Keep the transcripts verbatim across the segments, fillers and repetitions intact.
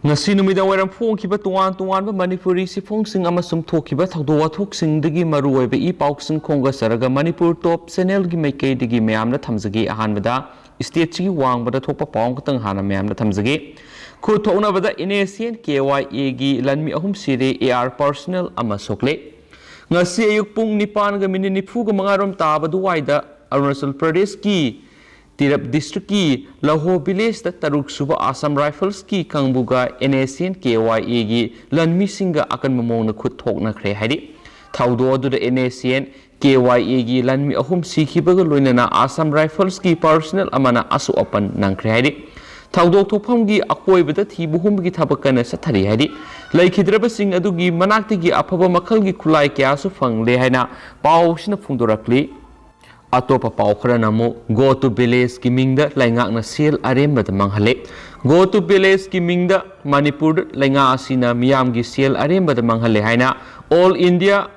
ꯉꯁꯤ ꯅꯨꯃꯤꯗꯥꯡ ꯋꯥꯏꯔꯝ ꯐꯣꯡꯈꯤꯕ ꯇꯣꯉꯥꯟ ꯇꯣꯉꯥꯟꯕ ꯃꯅꯤꯄꯨꯔꯤ ꯁꯤꯐꯣꯡꯁꯤꯡ ꯑꯃꯁꯨꯡ ꯊꯣꯛꯈꯤꯕ ꯊꯧꯗꯣꯛ ꯋꯥꯊꯣꯛꯁꯤꯡꯗꯒꯤ ꯃꯔꯨꯑꯣꯏꯕ ꯏ ꯄꯥꯎꯁꯤꯡ ꯈꯣꯝꯒꯠꯆꯔꯒ ꯃꯅꯤꯄꯨꯔ ꯇꯣꯞ ꯆꯦꯅꯦꯜꯒꯤ ꯃꯥꯏꯀꯩꯗꯒꯤ ꯃꯌꯥꯝꯗ ꯊꯝꯖꯒꯦ꯫ ꯑꯍꯥꯟꯕꯗ ꯁ꯭ꯇꯦꯠꯁꯤꯒꯤ ꯋꯥꯡꯃꯗ ꯊꯣꯛꯄ ꯄꯥꯎ ꯑꯃꯈꯛꯇꯪ ꯍꯥꯟꯅ ꯃꯌꯥꯝꯗ ꯊꯝꯖꯒꯦ꯫ ꯈꯨꯠ ꯊꯣꯛꯅꯕꯗ NSCN KYAꯒꯤ ꯂꯥꯟꯃꯤ ꯑꯍꯨꯝ ꯁꯤꯔꯦ, AR personnel ꯑꯃ ꯁꯣꯛꯂꯦ꯫ ꯉꯁꯤ ꯑꯌꯨꯛ ꯄꯨꯡ ꯅꯤꯄꯥꯟꯒ ꯃꯤꯅꯤꯠ ꯅꯤꯐꯨꯒ ꯃꯉꯥꯔꯣꯝ ꯇꯥꯕ ꯑꯗꯨꯋꯥꯏꯗ ꯑꯔꯨꯅꯥꯆꯜ ꯄ꯭ꯔꯗꯦꯁꯀꯤ ꯇꯤꯔꯞ ꯗꯤꯁꯇ꯭ꯔꯤꯛꯀꯤ ꯂꯍꯣ ꯚꯤꯂꯦꯖꯇ ꯇꯔꯨꯛ ꯁꯨꯕ ꯑꯁꯥꯝ ꯔꯥꯏꯐꯜꯁꯀꯤ ꯀꯥꯡꯕꯨꯒ NSCN KYAꯒꯤ ꯂꯥꯟꯃꯤꯁꯤꯡꯒ ꯑꯀꯟꯕ ꯃꯑꯣꯡꯗ ꯈꯨꯠ ꯊꯣꯛꯅꯈ꯭ꯔꯦ ꯍꯥꯏꯔꯤ꯫ ꯊꯧꯗꯣꯛ ꯑꯗꯨꯗ NSCN KYAꯒꯤ ꯂꯥꯟꯃꯤ ꯑꯍꯨꯝ ꯁꯤꯈꯤꯕꯒ ꯂꯣꯏꯅꯅ ꯑꯁꯥꯝ ꯔꯥꯏꯐꯜꯁꯀꯤ personnel ꯑꯃꯅ ꯑꯁꯣꯛ ꯑꯄꯟ ꯅꯪꯈ꯭ꯔꯦ ꯍꯥꯏꯔꯤ꯫ ꯊꯧꯗꯣꯛ ꯊꯣꯛꯐꯝꯒꯤ ꯑꯀꯣꯏꯕꯗ ꯊꯤꯕ ꯍꯨꯝꯕꯒꯤ ꯊꯕꯛ ꯀꯟꯅ ꯆꯠꯊꯔꯤ ꯍꯥꯏꯔꯤ꯫ ꯂꯩꯈꯤꯗ꯭ꯔꯕꯁꯤꯡ ꯑꯗꯨꯒꯤ ꯃꯅꯥꯛꯇꯒꯤ ꯑꯐꯕ ꯃꯈꯜꯒꯤ ꯈꯨꯠꯂꯥꯏ ꯀꯌꯥꯁꯨ ꯐꯪꯂꯦ ꯍꯥꯏꯅ ꯄꯥꯎꯁꯤꯅ ꯐꯣꯡꯗꯣꯔꯛꯂꯤ꯫ ꯑꯇꯣꯞꯄ ꯄꯥꯎ ꯈꯔꯅ ꯑꯃꯨꯛ Go to Villageꯀꯤ ꯃꯤꯡꯗ ꯂꯩꯉꯥꯛꯅ ꯁꯦꯜ ꯑꯔꯦꯝꯕꯗ ꯃꯥꯡꯍꯜꯂꯦ꯫ Go to Villageꯀꯤ ꯃꯤꯡꯗ ꯃꯅꯤꯄꯨꯔꯗ ꯂꯩꯉꯥꯛ ꯑꯁꯤꯅ ꯃꯤꯌꯥꯝꯒꯤ ꯁꯦꯜ ꯑꯔꯦꯝꯕꯗ ꯃꯥꯡꯍꯜꯂꯦ ꯍꯥꯏꯅ All India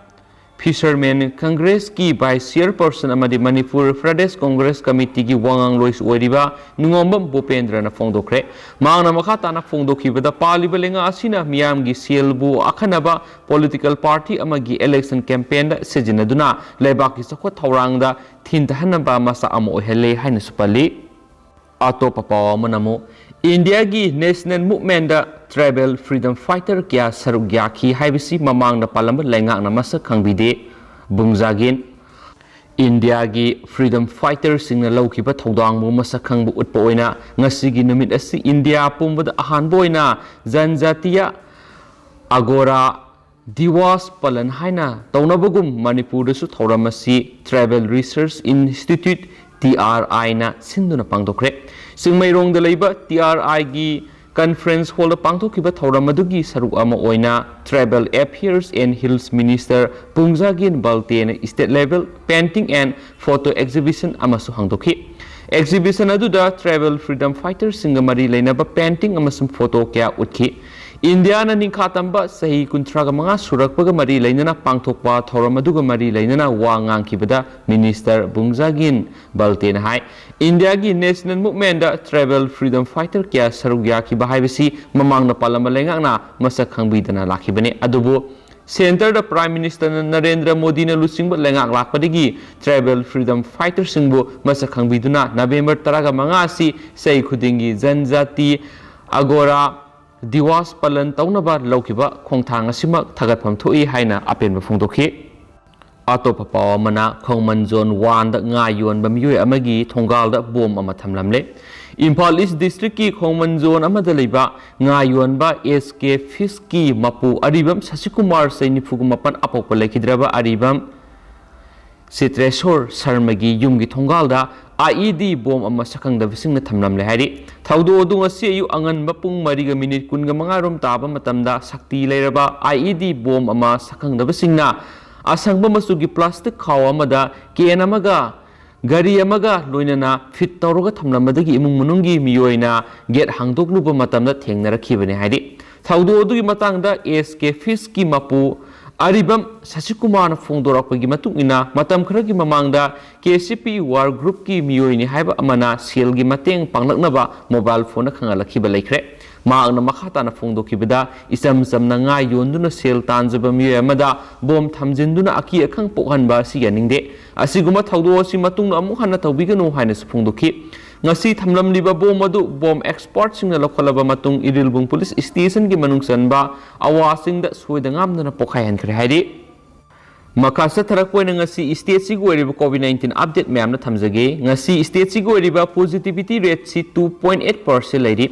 Fishermen Congressꯀꯤ vice chairperson ꯑꯃꯗꯤ ꯃꯅꯤꯄꯨꯔ ꯄ꯭ꯔꯗꯦꯁ ꯀꯣꯡꯒ꯭ꯔꯦꯁ ꯀꯃꯤꯇꯤꯒꯤ ꯋꯥꯉꯥꯡꯂꯣꯏꯁꯨ ꯑꯣꯏꯔꯤꯕ ꯅꯤꯉꯣꯝꯕꯝ ꯚꯨꯄꯦꯟꯗ꯭ꯔꯅ ꯐꯣꯡꯗꯣꯛꯈ꯭ꯔꯦ꯫ ꯃꯍꯥꯛꯅ ꯃꯈꯥ ꯇꯥꯅ ꯐꯣꯡꯗꯣꯛꯈꯤꯕꯗ ꯄꯥꯜꯂꯤꯕ ꯂꯩꯉꯥꯛ ꯑꯁꯤꯅ ꯃꯤꯌꯥꯝꯒꯤ ꯁꯦꯜꯕꯨ ꯑꯈꯟꯅꯕ political party ꯑꯃꯒꯤ election campaignꯗ ꯁꯤꯖꯤꯟꯅꯗꯨꯅ ꯂꯩꯕꯥꯛꯀꯤ ꯆꯥꯎꯈꯠ ꯊꯧꯔꯥꯡꯗ ꯊꯤꯟꯊꯍꯟꯅꯕ ꯃꯆꯥꯛ ꯑꯃ ꯑꯣꯏꯍꯜꯂꯦ ꯍꯥꯏꯅꯁꯨ ꯄꯜꯂꯤ꯫ ꯑꯇꯣꯞꯄ ꯄꯥꯎ ꯑꯃꯅ ꯑꯃꯨꯛ ꯏꯟꯗꯤꯌꯥꯒꯤ national movementꯗ tribal freedom fighter ꯀꯌꯥ ꯁꯔꯨꯛ ꯌꯥꯈꯤ ꯍꯥꯏꯕꯁꯤ ꯃꯃꯥꯡꯗ ꯄꯥꯜꯂꯝꯕ ꯂꯩꯉꯥꯛꯅ ꯃꯁꯛ ꯈꯪꯕꯤꯗꯦ꯫ ꯕꯨꯡꯖꯥꯒꯤꯟ꯫ ꯏꯟꯗꯤꯌꯥꯒꯤ freedom fighterꯁꯤꯡꯅ ꯂꯧꯈꯤꯕ ꯊꯧꯗꯥꯡꯕꯨ ꯃꯁꯛ ꯈꯪꯕ ꯎꯠꯄ ꯑꯣꯏꯅ ꯉꯁꯤꯒꯤ ꯅꯨꯃꯤꯠ ꯑꯁꯤ ꯏꯟꯗꯤꯌꯥ ꯄꯨꯝꯕꯗ ꯑꯍꯥꯟꯕ ꯑꯣꯏꯅ ꯖꯟꯖꯥꯇꯤꯌꯥ ꯑꯒꯣꯔꯥ ꯗꯤꯋꯥꯁ ꯄꯥꯂꯟ ꯍꯥꯏꯅ ꯇꯧꯅꯕꯒꯨꯝ ꯃꯅꯤꯄꯨꯔꯗꯁꯨ ꯊꯧꯔꯝ ꯑꯁꯤ Tribal Research Institute, TRIꯅ ꯁꯤꯟꯗꯨꯅ ꯄꯥꯡꯊꯣꯛꯈ꯭ꯔꯦ꯫ ꯆꯤꯡꯃꯩꯔꯣꯡꯗ ꯂꯩꯕ TRIꯒꯤ conference hallꯗ ꯄꯥꯡꯊꯣꯛꯈꯤꯕ ꯊꯧꯔꯝ ꯑꯗꯨꯒꯤ ꯁꯔꯨꯛ ꯑꯃ ꯑꯣꯏꯅ Tribal Affairs and Hills Minister ꯄꯨꯡꯖꯥꯒꯤꯟ ꯕꯜꯇꯦꯅ state level painting and photo exhibition ꯑꯃꯁꯨ ꯍꯥꯡꯗꯣꯛꯈꯤ꯫ Exhibition ꯑꯗꯨꯗ tribal freedom fighterꯁꯤꯡꯒ ꯃꯔꯤ ꯂꯩꯅꯕ painting ꯑꯃꯁꯨꯡ photo ꯀꯌꯥ ꯎꯠꯈꯤ꯫ ꯏꯟꯗꯤꯌꯥꯅ ꯅꯤꯡꯈꯥ ꯇꯝꯕ ꯆꯍꯤ ꯀꯨꯟꯊ꯭ꯔꯥꯒ ꯃꯉꯥ ꯁꯨꯔꯛꯄꯒ ꯃꯔꯤ ꯂꯩꯅꯅ ꯄꯥꯡꯊꯣꯛꯄ ꯊꯧꯔꯝ ꯑꯗꯨꯒ ꯃꯔꯤ ꯂꯩꯅꯅ ꯋꯥ ꯉꯥꯡꯈꯤꯕꯗ ꯃꯤꯅꯤꯁꯇꯔ ꯕꯨꯡꯖꯥꯒꯤꯟ ꯕꯜꯇꯦꯅ ꯍꯥꯏ, ꯏꯟꯗꯤꯌꯥꯒꯤ ꯅꯦꯁꯅꯦꯜ ꯃꯨꯚꯃꯦꯟꯗ ꯇ꯭ꯔꯥꯏꯕꯦꯜ ꯐ꯭ꯔꯤꯗꯝ ꯐꯥꯏꯇꯔ ꯀꯌꯥ ꯁꯔꯨꯛ ꯌꯥꯈꯤꯕ ꯍꯥꯏꯕꯁꯤ ꯃꯃꯥꯡꯗ ꯄꯥꯜꯂꯝꯕ ꯂꯩꯉꯥꯛꯅ ꯃꯁꯛ ꯈꯪꯕꯤꯗꯅ ꯂꯥꯛꯈꯤꯕꯅꯤ꯫ ꯑꯗꯨꯕꯨ ꯁꯦꯟꯇꯔꯗ ꯄ꯭ꯔꯥꯏꯝ ꯃꯤꯅꯤꯁꯇꯔ ꯅꯔꯦꯟꯗ꯭ꯔ ꯃꯣꯗꯤꯅ ꯂꯨꯆꯤꯡꯕ ꯂꯩꯉꯥꯛ ꯂꯥꯛꯄꯗꯒꯤ ꯇ꯭ꯔꯥꯏꯕꯦꯜ ꯐ꯭ꯔꯤꯗꯝ ꯐꯥꯏꯇꯔꯁꯤꯡꯕꯨ ꯃꯁꯛ ꯈꯪꯕꯤꯗꯨꯅ ꯅꯕꯦꯝꯕꯔ ꯇꯔꯥꯒ ꯃꯉꯥ ꯑꯁꯤ ꯆꯍꯤ ꯈꯨꯗꯤꯡꯒꯤ ꯖꯟꯖꯥꯇꯤ ꯑꯒꯣꯔꯥ ꯗꯤꯋꯥꯁ ꯄꯥꯂꯟ ꯇꯧꯅꯕ ꯂꯧꯈꯤꯕ ꯈꯣꯡꯊꯥꯡ ꯑꯁꯤꯃꯛ ꯊꯥꯒꯠꯐꯝ ꯊꯣꯛꯏ ꯍꯥꯏꯅ ꯑꯄꯦꯟꯕ ꯐꯣꯡꯗꯣꯛꯈꯤ꯫ ꯑꯇꯣꯞꯄ ꯄꯥꯎ ꯑꯃꯅ, ꯈꯣꯡꯃꯟꯖꯣꯟ ꯋꯥꯟꯗ ꯉꯥ ꯌꯣꯟꯕ ꯃꯤꯑꯣꯏ ꯑꯃꯒꯤ ꯊꯣꯡꯒꯥꯜꯗ ꯕꯣꯝ ꯑꯃ ꯊꯝꯂꯝꯂꯦ꯫ ꯏꯝꯐꯥꯜ ꯏꯁ ꯗꯤꯁꯇ꯭ꯔꯤꯛꯀꯤ ꯈꯣꯡꯃꯟꯖꯣꯟ ꯑꯃꯗ ꯂꯩꯕ ꯉꯥ ꯌꯣꯟꯕ ꯑꯦꯁ ꯀꯦ ꯐꯤꯁꯀꯤ ꯃꯄꯨ ꯑꯔꯤꯕꯝ ꯁꯁꯤꯀꯨꯃꯥꯔ, ꯆꯍꯤ ꯅꯤꯐꯨꯒ ꯃꯥꯄꯟ, ꯑꯄꯣꯛꯄ ꯂꯩꯈꯤꯗ꯭ꯔꯕ ꯑꯔꯤꯕꯝ ꯆꯤꯇ꯭ꯔꯦꯁꯣꯔ ꯁꯔꯃꯒꯤ ꯌꯨꯝꯒꯤ ꯊꯣꯡꯒꯥꯜꯗ ꯑꯥꯏ ꯏ ꯗꯤ ꯕꯣꯝ ꯑꯃ ꯁꯛꯈꯪꯗꯕꯁꯤꯡꯅ ꯊꯝꯂꯝꯂꯦ ꯍꯥꯏꯔꯤ꯫ ꯊꯧꯗꯣꯛ ꯑꯗꯨ ꯉꯁꯤ ꯑꯌꯨꯛ ꯑꯉꯟꯕ ꯄꯨꯡ ꯃꯔꯤꯒ ꯃꯤꯅꯤꯠ ꯀꯨꯟꯒ ꯃꯉꯥ ꯔꯣꯝ ꯇꯥꯕ ꯃꯇꯝꯗ ꯁꯛꯇꯤ ꯂꯩꯔꯕ ꯑꯥꯏ ꯏ ꯗꯤ ꯕꯣꯝ ꯑꯃ ꯁꯛꯈꯪꯗꯕꯁꯤꯡꯅ ꯑꯁꯪꯕ ꯃꯆꯨꯒꯤ ꯄ꯭ꯂꯥꯁꯇꯤꯛ ꯈꯥꯎ ꯑꯃꯗ ꯀꯦꯟ ꯑꯃꯒ ꯒꯥꯔꯤ ꯑꯃꯒ ꯂꯣꯏꯅꯅ ꯐꯤꯠ ꯇꯧꯔꯒ ꯊꯝꯂꯝꯕꯗꯒꯤ ꯏꯃꯨꯡ ꯃꯅꯨꯡꯒꯤ ꯃꯤꯑꯣꯏꯅ ꯒꯦꯠ ꯍꯥꯡꯗꯣꯛꯂꯨꯕ ꯃꯇꯝꯗ ꯊꯦꯡꯅꯔꯛꯈꯤꯕꯅꯤ ꯍꯥꯏꯔꯤ꯫ ꯊꯧꯗꯣꯛ ꯑꯗꯨꯒꯤ ꯃꯇꯥꯡꯗ ꯑꯦꯁ ꯀꯦ ꯐꯤꯁꯀꯤ ꯃꯄꯨ ꯑꯔꯤꯕꯝ ꯁꯁꯤꯀꯨꯃꯥꯔꯅ ꯐꯣꯡꯗꯣꯔꯛꯄꯒꯤ ꯃꯇꯨꯡ ꯏꯟꯅ, ꯃꯇꯝ ꯈꯔꯒꯤ ꯃꯃꯥꯡꯗ ꯀꯦ ꯁꯤ ꯄꯤ ꯋꯥꯔ ꯒ꯭ꯔꯨꯞꯀꯤ ꯃꯤꯑꯣꯏꯅꯤ ꯍꯥꯏꯕ ꯑꯃꯅ ꯁꯦꯜꯒꯤ ꯃꯇꯦꯡ ꯄꯥꯡꯂꯛꯅꯕ ꯃꯣꯕꯥꯏꯜ ꯐꯣꯟꯗ ꯈꯪꯍꯜꯂꯛꯈꯤꯕ ꯂꯩꯈ꯭ꯔꯦ꯫ ꯃꯍꯥꯛꯅ ꯃꯈꯥ ꯇꯥꯅ ꯐꯣꯡꯗꯣꯛꯈꯤꯕꯗ, ꯏꯆꯝ ꯆꯝꯅ ꯉꯥ ꯌꯣꯟꯗꯨꯅ ꯁꯦꯜ ꯇꯥꯟꯖꯕ ꯃꯤꯑꯣꯏ ꯑꯃꯗ ꯕꯣꯝ ꯊꯝꯖꯤꯟꯗꯨꯅ ꯑꯀꯤ ꯑꯈꯪ ꯄꯣꯛꯍꯟꯕ ꯑꯁꯤ ꯌꯥꯅꯤꯡꯗꯦ꯫ ꯑꯁꯤꯒꯨꯝꯕ ꯊꯧꯗꯣꯛ ꯑꯁꯤ ꯃꯇꯨꯡꯗ ꯑꯃꯨꯛ ꯍꯟꯅ ꯇꯧꯕꯤꯒꯅꯨ ꯍꯥꯏꯅꯁꯨ ꯐꯣꯡꯗꯣꯛꯈꯤ꯫ ꯉꯁꯤ ꯊꯝꯂꯝꯂꯤꯕ ꯕꯣꯝ ꯑꯗꯨ ꯕꯣꯝ ꯑꯦꯛꯁꯄꯔꯠꯁꯤꯡꯅ ꯂꯧꯈꯠꯂꯕ ꯃꯇꯨꯡ, ꯏꯔꯤꯜꯕꯨꯡ ꯄꯨꯂꯤꯁ ꯁ꯭ꯇꯦꯁꯟꯒꯤ ꯃꯅꯨꯡ ꯆꯟꯕ ꯑꯋꯥꯁꯤꯡꯗ ꯁꯣꯏꯗ ꯉꯥꯝꯗꯅ ꯄꯣꯈꯥꯏꯍꯟꯈ꯭ꯔꯦ ꯍꯥꯏꯔꯤ꯫ ꯃꯈꯥ ꯆꯠꯊꯔꯛꯄ ꯑꯣꯏꯅ ꯉꯁꯤ ꯁ꯭ꯇꯦꯠꯁꯤꯒꯤ ꯑꯣꯏꯔꯤꯕ ꯀꯣꯚꯤꯗ ꯅꯥꯏꯟꯇꯤꯟ ꯑꯞꯗꯦꯠ ꯃꯌꯥꯝꯅ ꯊꯝꯖꯒꯦ꯫ ꯉꯁꯤ ꯁ꯭ꯇꯦꯠꯁꯤꯒꯤ ꯑꯣꯏꯔꯤꯕ ꯄꯣꯖꯤꯇꯤꯚꯤꯇꯤ ꯔꯦꯠꯁꯤ ꯇꯨ ꯄꯣꯏꯟꯠ ꯑꯩꯠ ꯄꯥꯔꯁꯦꯟꯠ ꯂꯩꯔꯤ꯫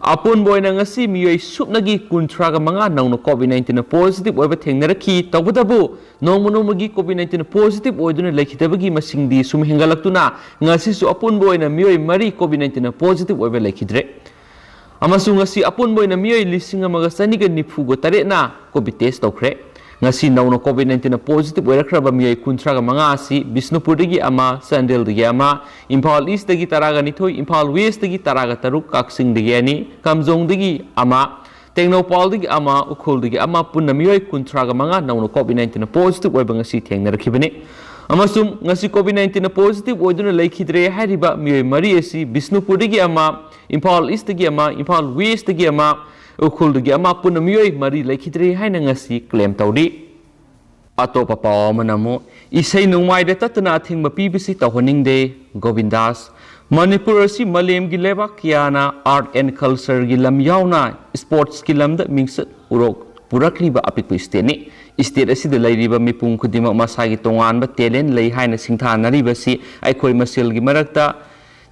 ꯑꯄꯨꯟꯕ ꯑꯣꯏꯅ ꯉꯁꯤ ꯃꯤꯑꯣꯏ ꯁꯨꯞꯅꯒꯤ ꯀꯨꯟꯊ꯭ꯔꯥꯒ ꯃꯉꯥ ꯅꯧꯅ ꯀꯣꯚꯤꯗ ꯅꯥꯏꯟꯇꯤꯟ ꯄꯣꯖꯤꯇꯤꯚ ꯑꯣꯏꯕ ꯊꯦꯡꯅꯔꯛꯈꯤ꯫ ꯇꯧꯕꯇꯕꯨ ꯅꯣꯡꯃ ꯅꯣꯡꯃꯒꯤ ꯀꯣꯚꯤꯗ ꯅꯥꯏꯟꯇꯤꯟ ꯄꯣꯖꯤꯇꯤꯚ ꯑꯣꯏꯗꯨꯅ ꯂꯩꯈꯤꯗꯕꯒꯤ ꯃꯁꯤꯡꯗꯤ ꯁꯨꯝ ꯍꯦꯟꯒꯠꯂꯛꯇꯨꯅ ꯉꯁꯤꯁꯨ ꯑꯄꯨꯟꯕ ꯑꯣꯏꯅ ꯃꯤꯑꯣꯏ ꯃꯔꯤ ꯀꯣꯚꯤꯗ ꯅꯥꯏꯟꯇꯤꯟ ꯄꯣꯖꯤꯇꯤꯚ ꯑꯣꯏꯕ ꯂꯩꯈꯤꯗ꯭ꯔꯦ꯫ ꯑꯃꯁꯨꯡ ꯉꯁꯤ ꯑꯄꯨꯟꯕ ꯑꯣꯏꯅ ꯃꯤꯑꯣꯏ ꯂꯤꯁꯤꯡ ꯑꯃꯒ ꯆꯅꯤꯒ ꯅꯤꯐꯨꯒ ꯇꯔꯦꯠꯅ ꯀꯣꯚꯤꯗ ꯇꯦꯁ ꯇꯧꯈ꯭ꯔꯦ꯫ ꯉꯁꯤ ꯅꯧꯅ ꯀꯣꯚꯤꯗ ꯅꯥꯏꯟꯇꯤꯟ ꯄꯣꯖꯤꯇꯤꯚ ꯑꯣꯏꯔꯛꯈ꯭ꯔꯕ ꯃꯤꯑꯣꯏ ꯀꯨꯟꯊ꯭ꯔꯥꯒ ꯃꯉꯥ ꯑꯁꯤ ꯕꯤꯁꯅꯨꯄꯨꯔꯗꯒꯤ ꯑꯃ, ꯆꯥꯟꯗꯦꯜꯗꯒꯤ ꯑꯃ, ꯏꯝꯐꯥꯜ ꯏꯁꯇꯒꯤ ꯇꯔꯥꯒ ꯅꯤꯊꯣꯏ, ꯏꯝꯐꯥꯜ ꯋꯦꯁꯇꯒꯤ ꯇꯔꯥꯒ ꯇꯔꯨꯛ, ꯀꯛꯆꯤꯡꯗꯒꯤ ꯑꯅꯤ, ꯀꯥꯝꯖꯣꯡꯗꯒꯤ ꯑꯃ, ꯇꯦꯡꯅꯧꯄꯥꯜꯗꯒꯤ ꯑꯃ, ꯎꯈ꯭ꯔꯨꯜꯗꯒꯤ ꯑꯃ, ꯄꯨꯟꯅ ꯃꯤꯑꯣꯏ ꯀꯨꯟꯊ꯭ꯔꯥꯒ ꯃꯉꯥ ꯅꯧꯅ COVID nineteen positive ꯑꯣꯏꯕ ꯉꯁꯤ ꯊꯦꯡꯅꯔꯛꯈꯤꯕꯅꯤ꯫ ꯑꯃꯁꯨꯡ ꯉꯁꯤ COVID nineteen positive ꯑꯣꯏꯗꯨꯅ ꯂꯩꯈꯤꯗ꯭ꯔꯦ ꯍꯥꯏꯔꯤꯕ ꯃꯤꯑꯣꯏ ꯃꯔꯤ ꯑꯁꯤ ꯕꯤꯁꯅꯨꯄꯨꯔꯗꯒꯤ ꯑꯃ, ꯏꯝꯐꯥꯜ ꯏꯁꯇꯒꯤ ꯑꯃ, ꯏꯝꯐꯥꯜ ꯋꯦꯁꯇꯒꯤ ꯑꯃ, ꯎꯈ꯭ꯔꯨꯜꯗꯒꯤ ꯑꯃ, ꯄꯨꯟꯅ ꯃꯤꯑꯣꯏ ꯃꯔꯤ ꯂꯩꯈꯤꯗ꯭ꯔꯦ ꯍꯥꯏꯅ ꯉꯁꯤ claim ꯇꯧꯔꯤ꯫ ꯑꯇꯣꯞꯄ ꯄꯥꯎ ꯑꯃꯅ ꯑꯃꯨꯛ ꯏꯁꯩ ꯅꯣꯡꯃꯥꯏꯗ ꯇꯠꯇꯅ ꯑꯊꯤꯡꯕ ꯄꯤꯕꯁꯤ ꯇꯧꯍꯟꯅꯤꯡꯗꯦ, ꯒꯣꯕꯤꯟꯗꯥꯁ꯫ ꯃꯅꯤꯄꯨꯔ ꯑꯁꯤ ꯃꯥꯂꯦꯝꯒꯤ ꯂꯩꯕꯥꯛ ꯀꯌꯥꯅ art and cultureꯒꯤ ꯂꯝ ꯌꯥꯎꯅ sportsꯀꯤ ꯂꯝꯗ ꯃꯤꯡꯆꯠ ꯎꯔꯣꯛ ꯄꯨꯔꯛꯂꯤꯕ ꯑꯄꯤꯛꯄ stateꯅꯤ꯫ State ꯑꯁꯤꯗ ꯂꯩꯔꯤꯕ ꯃꯤꯄꯨꯝ ꯈꯨꯗꯤꯡꯃꯛ ꯃꯁꯥꯒꯤ ꯇꯣꯉꯥꯟꯕ talent ꯂꯩ ꯍꯥꯏꯅ ꯁꯤꯡꯊꯥꯅꯔꯤꯕꯁꯤ ꯑꯩꯈꯣꯏ ꯃꯁꯦꯜꯒꯤ ꯃꯔꯛꯇ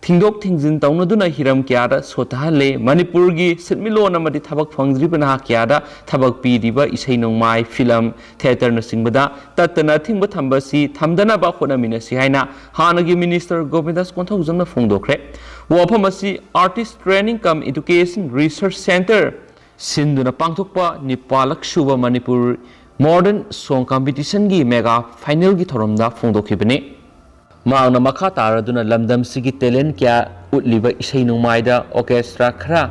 ꯊꯤꯡꯗꯣꯛ ꯊꯤꯡꯖꯤꯟ ꯇꯧꯅꯗꯨꯅ ꯍꯤꯔꯝ ꯀꯌꯥꯗ ꯁꯣꯊꯍꯜꯂꯦ꯫ ꯃꯅꯤꯄꯨꯔꯒꯤ ꯁꯦꯟꯃꯤꯠꯂꯣꯟ ꯑꯃꯗꯤ ꯊꯕꯛ ꯐꯪꯗ꯭ꯔꯤꯕ ꯅꯍꯥ ꯀꯌꯥꯗ ꯊꯕꯛ ꯄꯤꯔꯤꯕ ꯏꯁꯩ ꯅꯣꯡꯃꯥꯏ, film, theatreꯅꯆꯤꯡꯕꯗ ꯇꯠꯇꯅ ꯑꯊꯤꯡꯕ ꯊꯝꯕ ꯑꯁꯤ ꯊꯝꯗꯅꯕ ꯍꯣꯠꯅꯃꯤꯟꯅꯁꯤ ꯍꯥꯏꯅ ꯍꯥꯟꯅꯒꯤ Minister ꯒꯣꯕꯤꯟꯗꯥꯁ ꯀꯣꯟꯊꯧꯖꯝꯅ ꯐꯣꯡꯗꯣꯛꯈ꯭ꯔꯦ꯫ ꯋꯥꯐꯝ ꯑꯁꯤ Artist Training cum Education Research Centre ꯁꯤꯟꯗꯨꯅ ꯄꯥꯡꯊꯣꯛꯄ ꯅꯤꯄꯥꯜꯂꯛ ꯁꯨꯕ ꯃꯅꯤꯄꯨꯔ Modern Song Competitionꯒꯤ mega finalꯒꯤ ꯊꯧꯔꯝꯗ ꯐꯣꯡꯗꯣꯛꯈꯤꯕꯅꯤ꯫ ꯃꯍꯥꯛꯅ ꯃꯈꯥ ꯇꯥꯔꯗꯨꯅ ꯂꯝꯗꯝꯁꯤꯒꯤ talent ꯀꯌꯥ ꯎꯠꯂꯤꯕ ꯏꯁꯩ ꯅꯣꯡꯃꯥꯏꯗ orchestra ꯈꯔ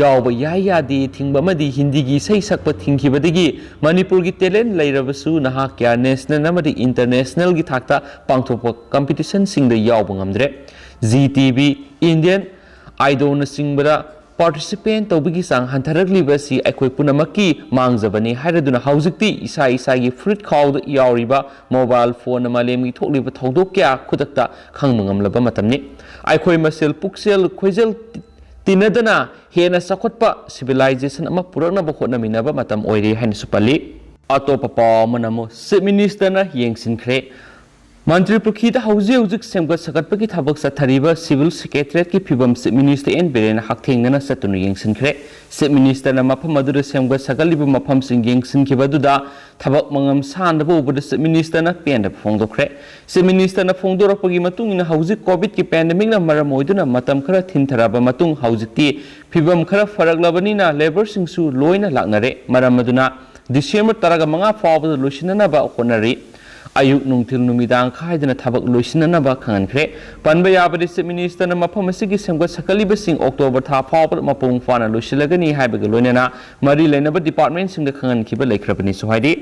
ꯌꯥꯎꯕ ꯌꯥꯏ ꯌꯥꯗꯦ ꯊꯤꯡꯕ ꯑꯃꯗꯤ ꯍꯤꯟꯗꯤꯒꯤ ꯏꯁꯩ ꯁꯛꯄ ꯊꯤꯡꯈꯤꯕꯗꯒꯤ ꯃꯅꯤꯄꯨꯔꯒꯤ talent ꯂꯩꯔꯕꯁꯨ ꯅꯍꯥ ꯀꯌꯥ national ꯑꯃꯗꯤ internationalꯒꯤ ꯊꯥꯛꯇ ꯄꯥꯡꯊꯣꯛꯄ competitionꯁꯤꯡꯗ ꯌꯥꯎꯕ ꯉꯝꯗ꯭ꯔꯦ꯫ Zee TV, Indian Idolꯅꯆꯤꯡꯕꯗ participate ꯇꯧꯕꯒꯤ ꯆꯥꯡ ꯍꯟꯊꯔꯛꯂꯤꯕ ꯑꯁꯤ ꯑꯩꯈꯣꯏ ꯄꯨꯝꯅꯃꯛꯀꯤ ꯃꯥꯡꯖꯕꯅꯤ ꯍꯥꯏꯔꯗꯨꯅ ꯍꯧꯖꯤꯛꯇꯤ ꯏꯁꯥ ꯏꯁꯥꯒꯤ ꯐꯨꯔꯤꯠ ꯈꯥꯎꯗ ꯌꯥꯎꯔꯤꯕ mobile phoneꯅ ꯃꯥꯂꯦꯝꯒꯤ ꯊꯣꯛꯂꯤꯕ ꯊꯧꯗꯣꯛ ꯀꯌꯥ ꯈꯨꯗꯛꯇ ꯈꯪꯕ ꯉꯝꯂꯕ ꯃꯇꯝꯅꯤ꯫ ꯑꯩꯈꯣꯏ ꯃꯁꯦꯜ ꯄꯨꯛꯆꯦꯜ ꯈꯣꯏꯖꯦꯜ ꯇꯤꯟꯅꯗꯅ ꯍꯦꯟꯅ ꯆꯥꯎꯈꯠꯄ civilization ꯑꯃ ꯄꯨꯔꯛꯅꯕ ꯍꯣꯠꯅꯃꯤꯟꯅꯕ ꯃꯇꯝ ꯑꯣꯏꯔꯦ ꯍꯥꯏꯅꯁꯨ ꯄꯜꯂꯤ꯫ ꯑꯇꯣꯞꯄ ꯄꯥꯎ ꯑꯃꯅ ꯑꯃꯨꯛ Chief Ministerꯅ ꯌꯦꯡꯁꯤꯟꯈ꯭ꯔꯦ꯫ ꯃꯟꯇ꯭ꯔꯤ ꯄꯨꯈ꯭ꯔꯤꯗ ꯍꯧꯖꯤꯛ ꯍꯧꯖꯤꯛ ꯁꯦꯝꯒꯠ ꯁꯥꯒꯠꯄꯒꯤ ꯊꯕꯛ ꯆꯠꯊꯔꯤꯕ civil secretariatꯀꯤ ꯐꯤꯕꯝ Chief Minister ꯑꯦꯟ ꯕꯤꯔꯦꯟꯅ ꯍꯛꯊꯦꯡꯅꯅ ꯆꯠꯇꯨꯅ ꯌꯦꯡꯁꯤꯟꯈ꯭ꯔꯦ꯫ Chief Ministerꯅ ꯃꯐꯝ ꯑꯗꯨꯗ ꯁꯦꯝꯒꯠ ꯁꯥꯒꯠꯂꯤꯕ ꯃꯐꯝꯁꯤꯡ ꯌꯦꯡꯁꯤꯟꯈꯤꯕ ꯑꯗꯨꯗ ꯊꯕꯛ ꯃꯉꯝ ꯁꯥꯟꯗꯕ ꯎꯕꯗ Chief Ministerꯅ ꯄꯦꯟꯗꯕ ꯐꯣꯡꯗꯣꯛꯈ꯭ꯔꯦ꯫ Chief Ministerꯅ ꯐꯣꯡꯗꯣꯔꯛꯄꯒꯤ ꯃꯇꯨꯡ ꯏꯟꯅ ꯍꯧꯖꯤꯛ COVIDꯀꯤ pandemicꯅ ꯃꯔꯝ ꯑꯣꯏꯗꯨꯅ ꯃꯇꯝ ꯈꯔ ꯊꯤꯟꯊꯔꯕ ꯃꯇꯨꯡ ꯍꯧꯖꯤꯛꯇꯤ ꯐꯤꯕꯝ ꯈꯔ ꯐꯔꯛꯂꯕꯅꯤꯅ labourꯁꯤꯡꯁꯨ ꯂꯣꯏꯅ ꯂꯥꯛꯅꯔꯦ꯫ ꯃꯔꯝ ꯑꯗꯨꯅ December ꯇꯔꯥꯃꯉꯥ ꯐꯥꯎꯕꯗ ꯂꯣꯏꯁꯤꯟꯅꯅꯕ ꯍꯣꯠꯅꯔꯤ꯫ ꯑꯌꯨꯛ, ꯅꯨꯡꯊꯤꯜ, ꯅꯨꯃꯤꯗꯥꯡ ꯈꯥꯏꯗꯅ ꯊꯕꯛ ꯂꯣꯏꯁꯤꯟꯅꯅꯕ ꯈꯪꯍꯟꯈ꯭ꯔꯦ꯫ ꯄꯟꯕ ꯌꯥꯕꯗꯤ, Chief Minister ꯅ ꯃꯐꯝ ꯑꯁꯤꯒꯤ ꯁꯦꯝꯒꯠ ꯁꯥꯒꯠꯂꯤꯕꯁꯤꯡ October ꯊꯥ ꯐꯥꯎꯕꯗ ꯃꯄꯨꯡ ꯐꯥꯅ ꯂꯣꯏꯁꯤꯜꯂꯒꯅꯤ ꯍꯥꯏꯕꯒ ꯂꯣꯏꯅꯅ ꯃꯔꯤ ꯂꯩꯅꯕ department ꯁꯤꯡꯗ ꯈꯪꯍꯟꯈꯤꯕ ꯂꯩꯈ꯭ꯔꯕꯅꯤꯁꯨ ꯍꯥꯏꯔꯤ꯫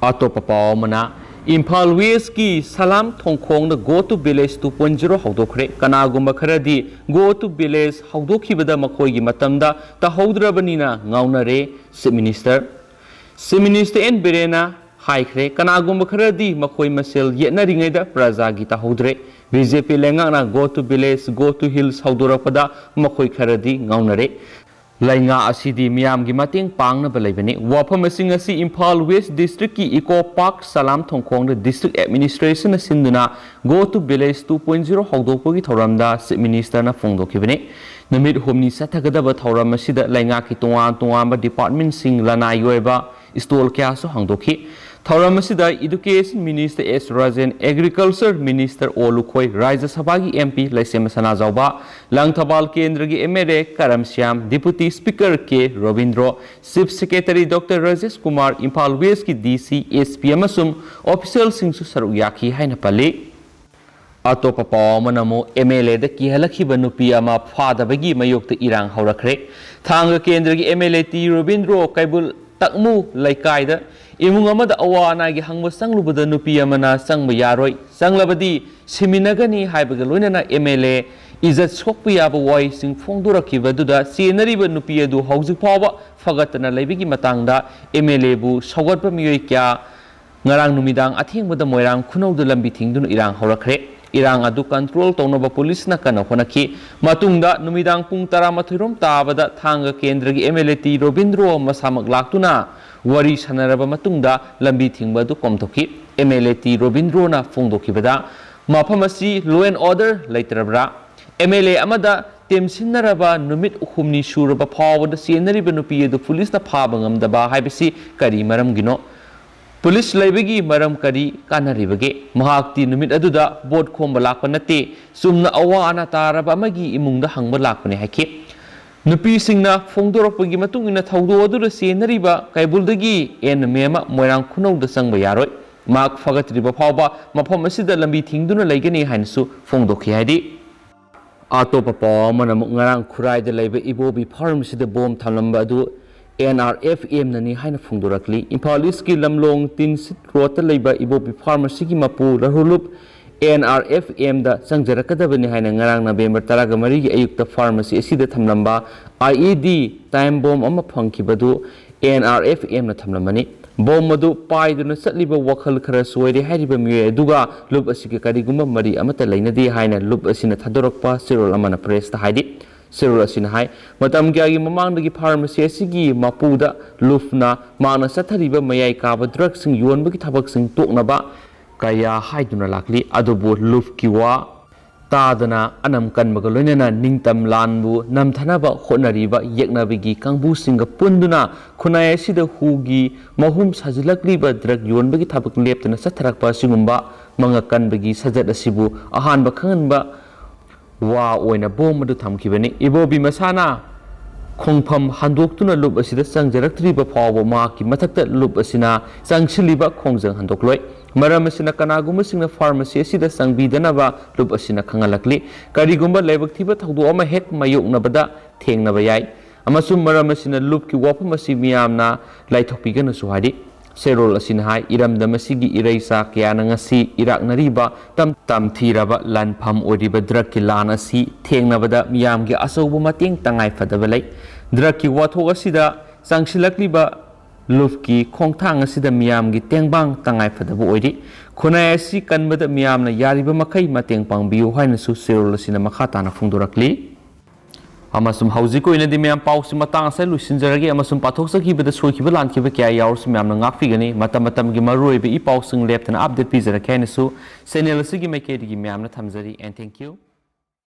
ꯑꯇꯣꯞꯄ ꯄꯥꯎ ꯑꯃꯅ, ꯏꯝꯐꯥꯜ West ꯀꯤ ꯁꯂꯥꯝ ꯊꯣꯡꯈꯣꯡꯗ Go to Village two point zero ꯍꯧꯗꯣꯛꯈ꯭ꯔꯦ꯫ ꯀꯅꯥꯒꯨꯝꯕ ꯈꯔꯗꯤ Go to Village ꯍꯧꯗꯣꯛꯈꯤꯕꯗ ꯃꯈꯣꯏꯒꯤ ꯃꯇꯝꯗ ꯇꯧꯍꯧꯗ꯭ꯔꯕꯅꯤꯅ ꯉꯥꯎꯅꯔꯦ꯫ Chief Minister, Chief Minister N ꯕꯤꯔꯦꯟꯅ ꯍꯥꯏꯈ꯭ꯔꯦ, ꯀꯅꯥꯒꯨꯝꯕ ꯈꯔꯗꯤ ꯃꯈꯣꯏ ꯃꯁꯦꯜ ꯌꯦꯠꯅꯔꯤꯉꯩꯗ ꯄ꯭ꯔꯖꯥꯒꯤ ꯇꯧꯍꯧꯗ꯭ꯔꯦ꯫ BJP ꯂꯩꯉꯥꯛꯅ Go to Village, Go to Hills ꯍꯧꯗꯣꯔꯛꯄꯗ ꯃꯈꯣꯏ ꯈꯔꯗꯤ ꯉꯥꯎꯅꯔꯦ꯫ ꯂꯩꯉꯥꯛ ꯑꯁꯤꯗꯤ ꯃꯤꯌꯥꯝꯒꯤ ꯃꯇꯦꯡ ꯄꯥꯡꯅꯕ ꯂꯩꯕꯅꯤ꯫ ꯋꯥꯐꯝꯁꯤꯡ ꯑꯁꯤ ꯏꯝꯐꯥꯜ West District ꯀꯤ Eco Park ꯁꯂꯥꯝ ꯊꯣꯡꯈꯣꯡꯗ District Administration ꯅ ꯁꯤꯟꯗꯨꯅ Go to Village two point zero ꯍꯧꯗꯣꯛꯄꯒꯤ ꯊꯧꯔꯝꯗ Chief Minister ꯅ ꯐꯣꯡꯗꯣꯛꯈꯤꯕꯅꯤ꯫ ꯅꯨꯃꯤꯠ ꯍꯨꯝꯅꯤ ꯆꯠꯊꯒꯗꯕ ꯊꯧꯔꯝ ꯑꯁꯤꯗ ꯂꯩꯉꯥꯛꯀꯤ ꯇꯣꯉꯥꯟ ꯇꯣꯉꯥꯟꯕ department ꯁꯤꯡ, ꯂꯅꯥꯏꯒꯤ ꯑꯣꯏꯕ stall ꯀꯌꯥꯁꯨ ꯍꯥꯡꯗꯣꯛꯈꯤ꯫ ꯊꯧꯔꯝ ꯑꯁꯤꯗ Education Minister S Rajen, Agriculture Minister ꯑꯣ ꯂꯨꯈꯣꯏ, ꯔꯥꯖ꯭ꯌ ꯁꯚꯥꯒꯤ MP ꯂꯩꯁꯦꯝꯕ ꯁꯅꯥꯖꯥꯎꯕ, ꯂꯪꯊꯕꯥꯜ ꯀꯦꯟꯗ꯭ꯔꯒꯤ MLA ꯀꯔꯝ ꯁ꯭ꯌꯥꯝ, Deputy Speaker ꯀꯦ Robindro, Chief Secretary Doctor Rajesh Kumar, Imphal West ꯀꯤ DC, SP ꯑꯃꯁꯨꯡ official ꯁꯤꯡꯁꯨ ꯁꯔꯨꯛ ꯌꯥꯈꯤ ꯍꯥꯏꯅ ꯄꯜꯂꯤ꯫ ꯑꯇꯣꯞꯄ ꯄꯥꯎ ꯑꯃꯅ ꯑꯃꯨꯛ MLA ꯗ ꯀꯤꯍꯜꯂꯛꯈꯤꯕ ꯅꯨꯄꯤ ꯑꯃ ꯐꯥꯗꯕꯒꯤ ꯃꯥꯌꯣꯛꯇ ꯏꯔꯥꯡ ꯍꯧꯔꯛꯈ꯭ꯔꯦ꯫ ꯊꯥꯡꯒ ꯀꯦꯟꯗ꯭ꯔꯒꯤ MLA ꯇꯤ ꯔꯣꯕꯤꯟꯗ꯭ꯔꯣ ꯀꯩꯕꯨꯜ ꯇꯛꯃꯨ ꯂꯩꯀꯥꯏꯗ ꯏꯃꯨꯡ ꯑꯃꯗ ꯑꯋꯥ ꯑꯅꯥꯒꯤ ꯍꯪꯕ ꯆꯪꯂꯨꯕꯗ ꯅꯨꯄꯤ ꯑꯃꯅ ꯆꯪꯕ ꯌꯥꯔꯣꯏ, ꯆꯪꯂꯕꯗꯤ ꯁꯤꯃꯤꯟꯅꯒꯅꯤ ꯍꯥꯏꯕꯒ ꯂꯣꯏꯅꯅ MLA ꯏꯖꯠ ꯁꯣꯛꯄ ꯌꯥꯕ ꯋꯥꯍꯩꯁꯤꯡ ꯐꯣꯡꯗꯣꯔꯛꯈꯤꯕꯗꯨꯗ ꯆꯦꯟꯅꯔꯤꯕ ꯅꯨꯄꯤ ꯑꯗꯨ ꯍꯧꯖꯤꯛ ꯐꯥꯎꯕ ꯐꯒꯠꯇꯅ ꯂꯩꯕꯒꯤ ꯃꯇꯥꯡꯗ MLA ꯕꯨ ꯁꯧꯒꯠꯄ ꯃꯤꯑꯣꯏ ꯀꯌꯥ ꯉꯔꯥꯡ ꯅꯨꯃꯤꯗꯥꯡ ꯑꯊꯦꯡꯕꯗ ꯃꯣꯏꯔꯥꯡ ꯈꯨꯅꯧꯗ ꯂꯝꯕꯤ ꯊꯤꯡꯗꯨꯅ ꯏꯔꯥꯡ ꯍꯧꯔꯛꯈ꯭ꯔꯦ꯫ ꯏꯔꯥꯡ ꯑꯗꯨ control ꯇꯧꯅꯕ ꯄꯨꯂꯤꯁꯅ ꯀꯟꯅ ꯍꯣꯠꯅꯈꯤ꯫ ꯃꯇꯨꯡꯗ ꯅꯨꯃꯤꯗꯥꯡ ꯄꯨꯡ ꯇꯔꯥꯃꯥꯊꯣꯏ ꯔꯣꯝ ꯇꯥꯕꯗ ꯊꯥꯡꯒ ꯀꯦꯟꯗ꯭ꯔꯒꯤ MLA ꯇꯤ ꯔꯣꯕꯤꯟꯗ꯭ꯔꯣ ꯃꯁꯥꯃꯛ ꯂꯥꯛꯇꯨꯅ ꯋꯥꯔꯤ ꯁꯥꯟꯅꯔꯕ ꯃꯇꯨꯡꯗ ꯂꯝꯕꯤ ꯊꯤꯡꯕ ꯑꯗꯨ ꯀꯣꯝꯊꯣꯛꯈꯤ꯫ MLA ꯇꯤ ꯔꯣꯕꯤꯟꯗ꯭ꯔꯣꯅ ꯐꯣꯡꯗꯣꯛꯈꯤꯕꯗ, ꯃꯐꯝ ꯑꯁꯤ law and order ꯂꯩꯇ꯭ꯔꯕ꯭ꯔꯥ? MLA ꯑꯃꯗ ꯇꯦꯝꯁꯤꯟꯅꯔꯕ ꯅꯨꯃꯤꯠ ꯍꯨꯝꯅꯤ ꯁꯨꯔꯕ ꯐꯥꯎꯕꯗ ꯆꯦꯟꯅꯔꯤꯕ ꯅꯨꯄꯤ ꯑꯗꯨ ꯄꯨꯂꯤꯁꯅ ꯐꯥꯕ ꯉꯝꯗꯕ ꯍꯥꯏꯕꯁꯤ ꯀꯔꯤ ꯃꯔꯝꯒꯤꯅꯣ? ꯄꯨꯂꯤꯁ ꯂꯩꯕꯒꯤ ꯃꯔꯝ ꯀꯔꯤ ꯀꯥꯟꯅꯔꯤꯕꯒꯦ? ꯃꯍꯥꯛꯇꯤ ꯅꯨꯃꯤꯠ ꯑꯗꯨꯗ ꯚꯣꯠ ꯈꯣꯝꯕ ꯂꯥꯛꯄ ꯅꯠꯇꯦ꯫ ꯆꯨꯝꯅ ꯑꯋꯥ ꯑꯅꯥ ꯇꯥꯔꯕ ꯑꯃꯒꯤ ꯏꯃꯨꯡꯗ ꯍꯪꯕ ꯂꯥꯛꯄꯅꯦ ꯍꯥꯏꯈꯤ꯫ ꯅꯨꯄꯤꯁꯤꯡꯅ ꯐꯣꯡꯗꯣꯔꯛꯄꯒꯤ ꯃꯇꯨꯡ ꯏꯟꯅ ꯊꯧꯗꯣꯛ ꯑꯗꯨꯗ ꯆꯦꯟꯅꯔꯤꯕ ꯀꯩꯕꯨꯜꯗꯒꯤ ꯑꯦꯟ ꯃꯦꯝꯃ ꯃꯣꯏꯔꯥꯡ ꯈꯨꯅꯧꯗ ꯆꯪꯕ ꯌꯥꯔꯣꯏ꯫ ꯃꯍꯥꯛ ꯐꯒꯠꯇ꯭ꯔꯤꯕ ꯐꯥꯎꯕ ꯃꯐꯝ ꯑꯁꯤꯗ ꯂꯝꯕꯤ ꯊꯤꯡꯗꯨꯅ ꯂꯩꯒꯅꯤ ꯍꯥꯏꯅꯁꯨ ꯐꯣꯡꯗꯣꯛꯈꯤ ꯍꯥꯏꯔꯤ꯫ ꯑꯇꯣꯞꯄ ꯄꯥꯎ ꯑꯃꯅ ꯑꯃꯨꯛ ꯉꯔꯥꯡ ꯈꯨꯔꯥꯏꯗ ꯂꯩꯕ ꯏꯕꯣꯕꯤ ꯐꯥꯔꯝ ꯑꯁꯤꯗ ꯕꯣꯝ ꯊꯝꯂꯝꯕ ꯑꯗꯨ ꯑꯦꯟ ꯑꯥꯔ ꯑꯦꯐ ꯑꯦꯝꯅꯅꯤ ꯍꯥꯏꯅ ꯐꯣꯡꯗꯣꯔꯛꯂꯤ꯫ ꯏꯝꯐꯥꯜ ꯏꯁꯀꯤ ꯂꯝꯂꯣꯡ ꯇꯤꯟꯁꯤꯠ ꯔꯣꯗꯇ ꯂꯩꯕ ꯏꯕꯣꯕꯤ ꯐꯥꯔꯝ ꯑꯁꯤꯒꯤ ꯃꯄꯨ ꯔꯥꯍꯨꯜ ꯂꯨꯞ ꯑꯦꯟ ꯑꯥꯔ ꯑꯦꯐ ꯑꯦꯝꯗ ꯆꯪꯖꯔꯛꯀꯗꯕꯅꯤ ꯍꯥꯏꯅ ꯉꯔꯥꯡ ꯅꯕꯦꯝꯕꯔ ꯇꯔꯥꯃꯔꯤꯒꯤ ꯑꯌꯨꯛꯇ ꯐꯥꯔꯃꯥꯁꯤ ꯑꯁꯤꯗ ꯊꯝꯂꯝꯕ ꯑꯥꯏ ꯏ ꯗꯤ ꯇꯥꯏꯝ ꯕꯣꯝ ꯑꯃ ꯐꯪꯈꯤꯕꯗꯨ ꯑꯦꯟ ꯑꯥꯔ ꯑꯦꯐ ꯑꯦꯝꯅ ꯊꯝꯂꯝꯕꯅꯤ꯫ ꯕꯣꯝ ꯑꯗꯨ ꯄꯥꯏꯗꯨꯅ ꯆꯠꯂꯤꯕ ꯋꯥꯈꯜ ꯈꯔ ꯆꯣꯏꯔꯦ ꯍꯥꯏꯔꯤꯕ ꯃꯤꯑꯣꯏ ꯑꯗꯨꯒ ꯂꯨꯞ ꯑꯁꯤꯒ ꯀꯔꯤꯒꯨꯝꯕ ꯃꯔꯤ ꯑꯃꯠꯇ ꯂꯩꯅꯗꯦ ꯍꯥꯏꯅ ꯂꯨꯞ ꯑꯁꯤꯅ ꯊꯥꯗꯣꯔꯛꯄ ꯆꯦꯔꯣꯜ ꯑꯃꯅ ꯄ꯭ꯔꯦꯁꯇ ꯍꯥꯏꯔꯤ꯫ ꯆꯦꯔꯣꯜ ꯑꯁꯤꯅ ꯍꯥꯏ, ꯃꯇꯝ ꯀꯌꯥꯒꯤ ꯃꯃꯥꯡꯗꯒꯤ ꯐꯥꯔꯃꯥꯁꯤ ꯑꯁꯤꯒꯤ ꯃꯄꯨꯗ ꯂꯨꯞꯅ ꯃꯍꯥꯛꯅ ꯆꯠꯊꯔꯤꯕ ꯃꯌꯥꯏ ꯀꯥꯕ ꯗ꯭ꯔꯒꯁꯤꯡ ꯌꯣꯟꯕꯒꯤ ꯊꯕꯛꯁꯤꯡ ꯇꯣꯛꯅꯕ ꯀꯌꯥ ꯍꯥꯏꯗꯨꯅ ꯂꯥꯛꯂꯤ꯫ ꯑꯗꯨꯕꯨ ꯂꯨꯞꯀꯤ ꯋꯥ ꯇꯥꯗꯅ ꯑꯅꯝ ꯀꯟꯕꯒ ꯂꯣꯏꯅꯅ ꯅꯤꯡꯇꯝ ꯂꯥꯟꯕꯨ ꯅꯝꯊꯅꯕ ꯍꯣꯠꯅꯔꯤꯕ ꯌꯦꯛꯅꯕꯒꯤ ꯀꯥꯡꯕꯨꯁꯤꯡꯒ ꯄꯨꯟꯗꯨꯅ ꯈꯨꯟꯅꯥꯏ ꯑꯁꯤꯗ ꯍꯨꯒꯤ ꯃꯍꯨꯝ ꯁꯥꯖꯤꯜꯂꯛꯂꯤꯕ ꯗ꯭ꯔꯒ ꯌꯣꯟꯕꯒꯤ ꯊꯕꯛ ꯂꯦꯞꯇꯅ ꯆꯠꯊꯔꯛꯄ ꯑꯁꯤꯒꯨꯝꯕ ꯃꯉꯛ ꯀꯟꯕꯒꯤ ꯁꯖꯠ ꯑꯁꯤꯕꯨ ꯑꯍꯥꯟꯕ ꯈꯪꯍꯟꯕ ꯋꯥ ꯑꯣꯏꯅ ꯕꯣꯝ ꯑꯗꯨ ꯊꯝꯈꯤꯕꯅꯤ꯫ ꯏꯕꯣꯕꯤ ꯃꯁꯥꯅ ꯈꯣꯡꯐꯝ ꯍꯟꯗꯣꯛꯇꯨꯅ ꯂꯨꯞ ꯑꯁꯤꯗ ꯆꯪꯖꯔꯛꯇ꯭ꯔꯤꯕ ꯐꯥꯎꯕ ꯃꯍꯥꯛꯀꯤ ꯃꯊꯛꯇ ꯂꯨꯞ ꯑꯁꯤꯅ ꯆꯪꯁꯤꯜꯂꯤꯕ ꯈꯣꯡꯖꯪ ꯍꯟꯗꯣꯛꯂꯣꯏ꯫ ꯃꯔꯝ ꯑꯁꯤꯅ ꯀꯅꯥꯒꯨꯝꯕꯁꯤꯡꯅ ꯐꯥꯔꯃꯥꯁꯤ ꯑꯁꯤꯗ ꯆꯪꯕꯤꯗꯅꯕ ꯂꯨꯞ ꯑꯁꯤꯅ ꯈꯪꯍꯜꯂꯛꯂꯤ꯫ ꯀꯔꯤꯒꯨꯝꯕ ꯂꯥꯏꯕꯛ ꯊꯤꯕ ꯊꯧꯗꯣꯛ ꯑꯃ ꯍꯦꯛ ꯃꯥꯌꯣꯛꯅꯕꯗ ꯊꯦꯡꯅꯕ ꯌꯥꯏ ꯑꯃꯁꯨꯡ ꯃꯔꯝ ꯑꯁꯤꯅ ꯂꯨꯞꯀꯤ ꯋꯥꯐꯝ ꯑꯁꯤ ꯃꯤꯌꯥꯝꯅ ꯂꯥꯏꯊꯣꯛꯄꯤꯒꯅꯨꯁꯨ ꯍꯥꯏꯔꯤ꯫ ꯆꯦꯔꯣꯜ ꯑꯁꯤꯅ ꯍꯥꯏ, ꯏꯔꯝꯗꯝ ꯑꯁꯤꯒꯤ ꯏꯔꯩꯆꯥ ꯀꯌꯥꯅ ꯉꯁꯤ ꯏꯔꯥꯛꯅꯔꯤꯕ ꯇꯝ-, ꯇꯝꯊꯤꯔꯕ ꯂꯥꯟꯐꯝ ꯑꯣꯏꯔꯤꯕ ꯗ꯭ꯔꯒꯀꯤ ꯂꯥꯟ ꯑꯁꯤ ꯊꯦꯡꯅꯕꯗ ꯃꯤꯌꯥꯝꯒꯤ ꯑꯆꯧꯕ ꯃꯇꯦꯡ ꯇꯉꯥꯏ ꯐꯗꯕ ꯂꯩ꯫ ꯗ꯭ꯔꯒꯀꯤ ꯋꯥꯊꯣꯛ ꯑꯁꯤꯗ ꯆꯪꯁꯤꯜꯂꯛꯂꯤꯕ ꯂꯨꯞꯀꯤ ꯈꯣꯡꯊꯥꯡ ꯑꯁꯤꯗ ꯃꯤꯌꯥꯝꯒꯤ ꯇꯦꯡꯕꯥꯡ ꯇꯉꯥꯏ ꯐꯗꯕ ꯑꯣꯏꯔꯤ꯫ ꯈꯨꯟꯅꯥꯏ ꯑꯁꯤ ꯀꯟꯕꯗ ꯃꯤꯌꯥꯝꯅ ꯌꯥꯔꯤꯕ ꯃꯈꯩ ꯃꯇꯦꯡ ꯄꯥꯡꯕꯤꯌꯨ ꯍꯥꯏꯅꯁꯨ ꯆꯦꯔꯣꯜ ꯑꯁꯤꯅ ꯃꯈꯥ ꯇꯥꯅ ꯐꯣꯡꯗꯣꯔꯛꯂꯤ꯫ ꯑꯃꯁꯨꯡ ꯍꯧꯖꯤꯛꯀꯤ ꯑꯣꯏꯅꯗꯤ ꯃꯌꯥꯝ ꯄꯥꯎꯁꯤ ꯃꯇꯥꯡ ꯑꯁꯤꯗ ꯂꯣꯏꯁꯤꯟꯖꯔꯒꯦ, ꯑꯃꯁꯨꯡ ꯄꯥꯊꯣꯛꯆꯈꯤꯕꯗ ꯁꯣꯏꯈꯤꯕ ꯂꯥꯟꯈꯤꯕ ꯀꯌꯥ ꯌꯥꯎꯔꯁꯨ ꯃꯌꯥꯝꯅ ꯉꯥꯛꯄꯤꯒꯅꯤ꯫ ꯃꯇꯝ ꯃꯇꯝꯒꯤ ꯃꯔꯨꯑꯣꯏꯕ ꯏ ꯄꯥꯎꯁꯤꯡ ꯂꯦꯞꯇꯅ update ꯄꯤꯖꯔꯛꯀꯦ ꯍꯥꯏꯅꯁꯨ channel ꯑꯁꯤꯒꯤ ꯃꯥꯏꯀꯩꯗꯒꯤ ꯃꯌꯥꯝꯅ ꯊꯝꯖꯔꯤ꯫ And thank you꯫